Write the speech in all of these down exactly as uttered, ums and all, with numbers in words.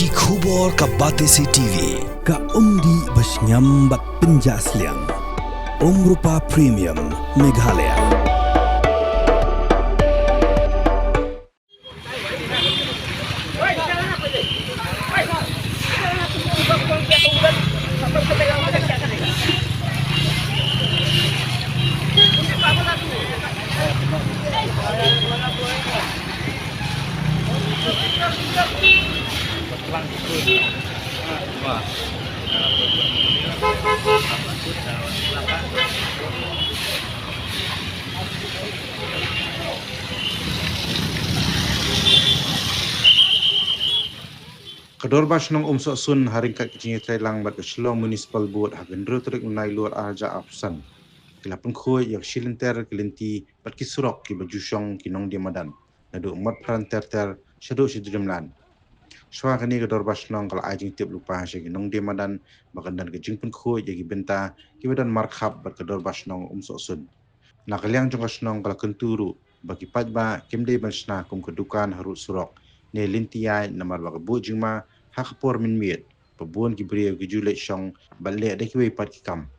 Ki khubor ka Batesi T V, ka umdih ba shngiam bad pynjah sliang. Umrupa Premium, Meghalaya. Ka Dorbar Shnong Umsohsun ha ryngkat ka jingïatreilang bad ka Shillong Municipal Board ha ka hynriew tarik u Naiwieng ar hajar arphew san ki la pynkhuid ïa ka shi lynter ka lynti bad ki surok kiba ju shong ki nongdie madan naduh Motphran ter ter shaduh sha Dreamland. Shuwa kane ka Dorbar Shnong ka la ai jingtip lypa sha ki nongdie madan ba kan don ka jingpynkhuid ïa ki bynta kiba don markhap bad ka Dorbar Shnong Umsohsun. Na ka liang jong ka shnong ka la kyntu ruh ba ki paidbah kim dei ban shna kum ka dukan harud surok ne lynti ïaid namar ba ka buh jingma ha ka por mynmiet ba bun ki briew ki ju leit shong bad leh da kiwei pat ki kam.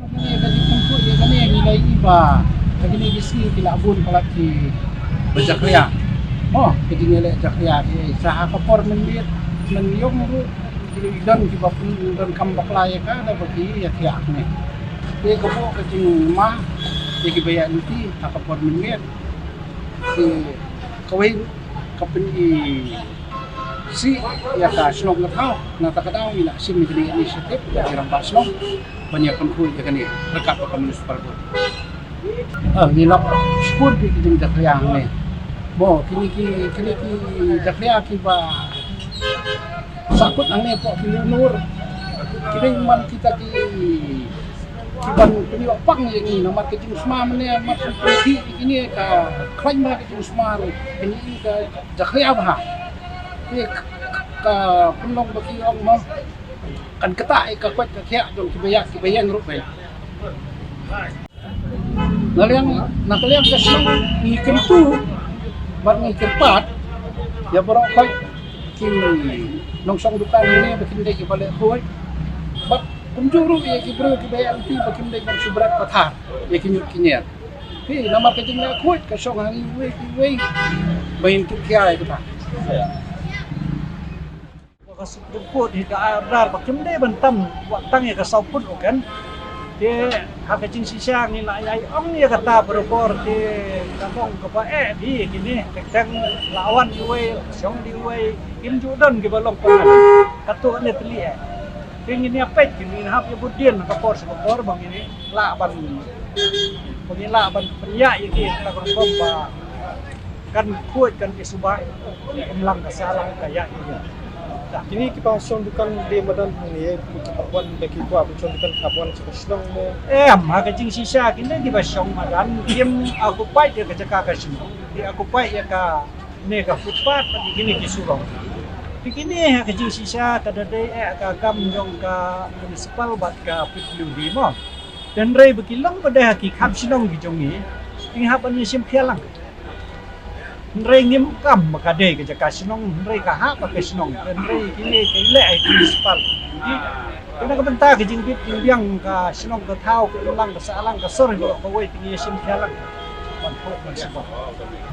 Kane ka jingpynkhot ïa kane ngi la ïohi ba ha kine ki sngi ki la bun palat ki ba jakhlia. Mo, ki jingïaleh jakhlia ki sa ha ka por mynmiet, mynïong ruh ki don kiba pyndonkam kam bakla ïa ka da ba ki ïa thiah ne. Te ka buh ka jingma ïa kiba ïaid lynti ha ka por mynmiet. Te kawei ruh ka pyni sih ïa ka shnong ka thaw. Na kata ka daw ngi la shim ïa kane ka initiative ïa ki rangbah shnong ban ïa pynkhot ïa kane ryngkat bad ka municipal board. Ah, ngi la shukor ïa ki jingjakhlia hangne. Mo, kine ki, kine ki jakhlia kiba sahkut hangne hapoh ki lyngngoh. Ki dei man kita ki, ki ban pynïoh pang ïa ngi namar ka jingsma mynne, namar ka jingpynïoh ïa kine ka khlaiñ bha ka jingsma ruh. Kine ka jakhlia bha. Te ka, ka pynlong ba ki ong mo kan ktah ïa ka koit ka khiah jong kiba ïaid kiba ïeng ruh phi. Na liang, na ka liang ka shnong ngi kyntu bad ngi kyrpad ïa baroh khoit ki nongshong dukan hangne ba kin dei kiba leh khuid. Bad kumjuh ruh ïa ki briew kiba ïaid lynti ba kim dei ban shu bret pathar ïa ki ñiut ki ñier. Phi, namar ka jingleh khuid ka shong ha ngi iwei pa iwei ba ngin tip khia ïa kata. Ka Supreme Court hi ka order ba kim dei ban tam wat tang ïa ka saw pud ruh kan. Te ha ka jingshisha ngi la ïai ong ïa kata barabor te ka long kaba eh bha kine, teng teng la wan iwei, shong dei iwei, kim ju don kiba long pyngan. Katto katne tylli eh. Te ngin ïa peit, ngin hap ïa bud dien ha ka por sha ka por ba ngin lah ban, ba ngin lah ban pynïaid ïa ki kata ka rukom ba kan khuid kan ïa suba, ym lang ka sah lang ka ïaid ïa. Kine kiba shong dukan de madan hangne ki hap wan, da ki kwah ban shong dukan hap wan sha ka shnong mo? Em, ha ka jingshisha kine kiba shong madan kim occupy ïa ka jaka ka shnong, ki occupy ïa kane ka footpath bad kine ki surok. Te kine ha ka jingshisha ka da dei eh ka kam jong ka municipal bad ka P W D mo. Hynrei ba ki long ba dei ha ki kham shnong ki jong ngi, ki hap ban ïa shim khia lang. Hynrei ngim kam ba ka dei ka jaka shnong, hynrei ka hap ba ka shnong. Hynrei kine ki leh ha ki municipal. Kane ka bynta ka jingbit jingbiang ka shnong ka thaw ka imlang ka sahlang ka sor ïa kawei, te ngi ïa shim khia lang. Ban pok ban sibak.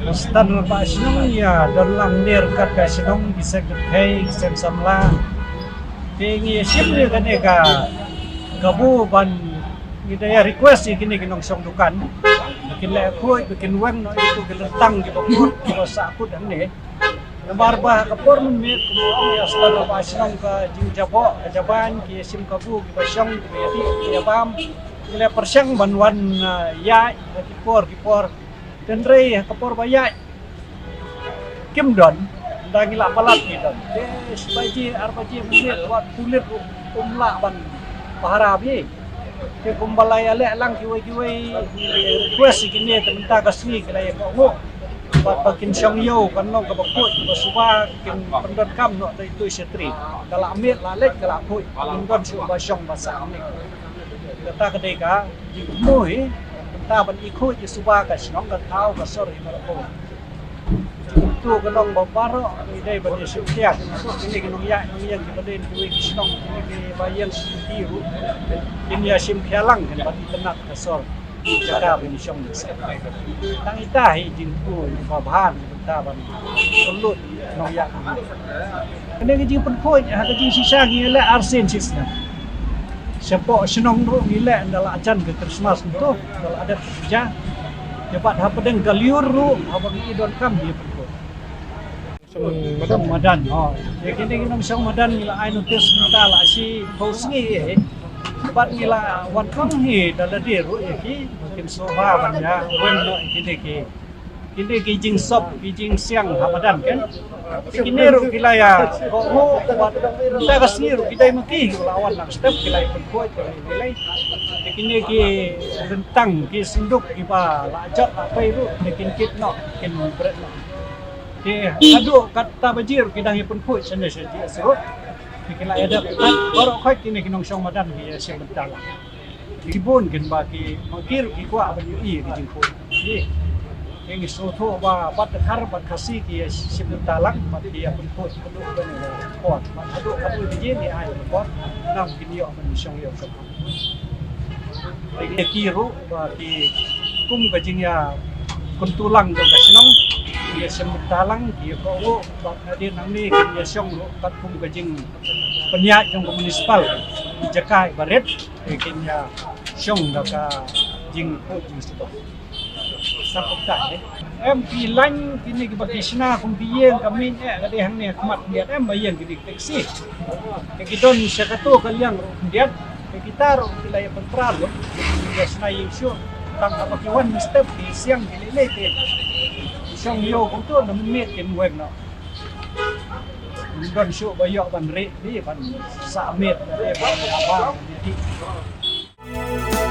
Ba stan ba shnong ïa don lang ner kat ka shnong, ki secretary, ki seng samla. Te ngi ïa shim ïa kane ka kabu ban ngi da ïa request ïa kine ki nongshong dukan ba kin leh khuid, ba kin weng noh ïa ki lyntang kiba kut kiba sahkut hangne. Namar ba ha ka por mynmiet kumba ong ïa stan ba shnong ka jingjaboh ka jaban ki ïa shim kabu kiba shong kiba ïa dih kiba ïa bam. Ki la pyrshang ban wan, ah, ïaid ha ki por ki por. Hynrei ha ka por ba ïaid kim don, da ngi la palat ki don. Te shi baje ar baje mynmiet wat pulit ruh um lah ban pahara bha. Te kumba la ïaleh lang kiwei kiwei, request ïa kine te mynta ka sngi ki la ïa kohnguh. Bad ba kin shong ïew kan long kaba khuid kaba suba, kin pyndonkam noh da itu shatri. Ka la miet la leit ka la khuid, kin don shuh ba shong ba sah hangne. Kata ka dei ka jingmut, mynta ban ïa khuid ïa suba ka shnong ka thaw ka sor ïa ka rukom. Kumto ka long ba baroh ngi dei ban ïa shim khia. Kine ki nongïaid nongïeng kiba dei na kiwei ki shnong, kine kiba ïeng sha lynti ruh, kin ïa shim khia lang, kin ban itynnad ka sor. Jaka ban ïa shong. Tang ita hi jingmut ba bha na ka bynta ban pynlut nongïaid. Kane ka jingpynkhuid ha ka jingshisha ngi leh arsien shisnem. Shapoh shnong ruh ngi leh ynda la jan ka Krismas kumto, ynda la dep ka puja. Ïa pat hapdeng ka lyiur ruh haba ngi donkam ïa pynkhuid. Nongshong madan. Nongshong madan, oh. Ïa kine ki nongshong madan ngi la ai notis mynta la shi phew sngi eh. Bad ngi la wan ong hi da lade ruh ïa ki, ba kin sngewbha ban ïa weng noh ïa kine ki, kine ki jingsop, ki jingsiang ha madan kan. Te kine ruh ki la ïa kohnguh, bad mynta ka sngi ruh ki dei ma ki, ki la wan lang step, ki la ïa pynkhuid, ki la ïa lei lei. Te kine ki ryntang, ki synduk kiba la jot la pei ruh, te kin kit noh, kin bret noh. Te haduh katta baje ruh ki dang ïa pynkhuid shane sha G S Road. Te ki la ïa dep, baroh khoit kine ki nongshong madan ki ïa shim bynta lang. Ki bun kin ba ki, ma ki ruh ki kwah ban ïohi ïa ki jingkhuid. Ki, ki ngi sngewthuh ba bad Dkhar bad Khasi ki ïa shim bynta lang, bad ki ïa pynkhuid haduh ban ïa por. Bad haduh haduh ki jin ïa ai ban ïa por. Ngam kin ïoh ban shong ïoh shong. Te ki ruh ba ki kum ka jingïakyntu lang jong ka shnong, ki ïa shim bynta lang, ki ïa kohnguh, bad nadien nangne ki ïa shong ruh katkum ka jingpynïaid jong ka municipal, ki jaka ba rit, te kin ïa shong da ka jingkhuid jingsdang. Sa kumta, eh. Em ki lain kine kiba ki shna kum ki ïing ka miej eh, ka dei hangne ha khmat khyndiat em ba ïeng kine ki taxi. Te ki don sha kato ka liang ruh khyndiat. Te kita ruh ki la ïa pynpra lut. Ki la shna ïing shuh. Tang haba ki wan mynstep ki siang ki lei lei te. Shong ïew kumto na mynmiet kin weng noh. Ym don shuh ba ïoh ban rieh, ban sah miet, ban ïa ban ïa.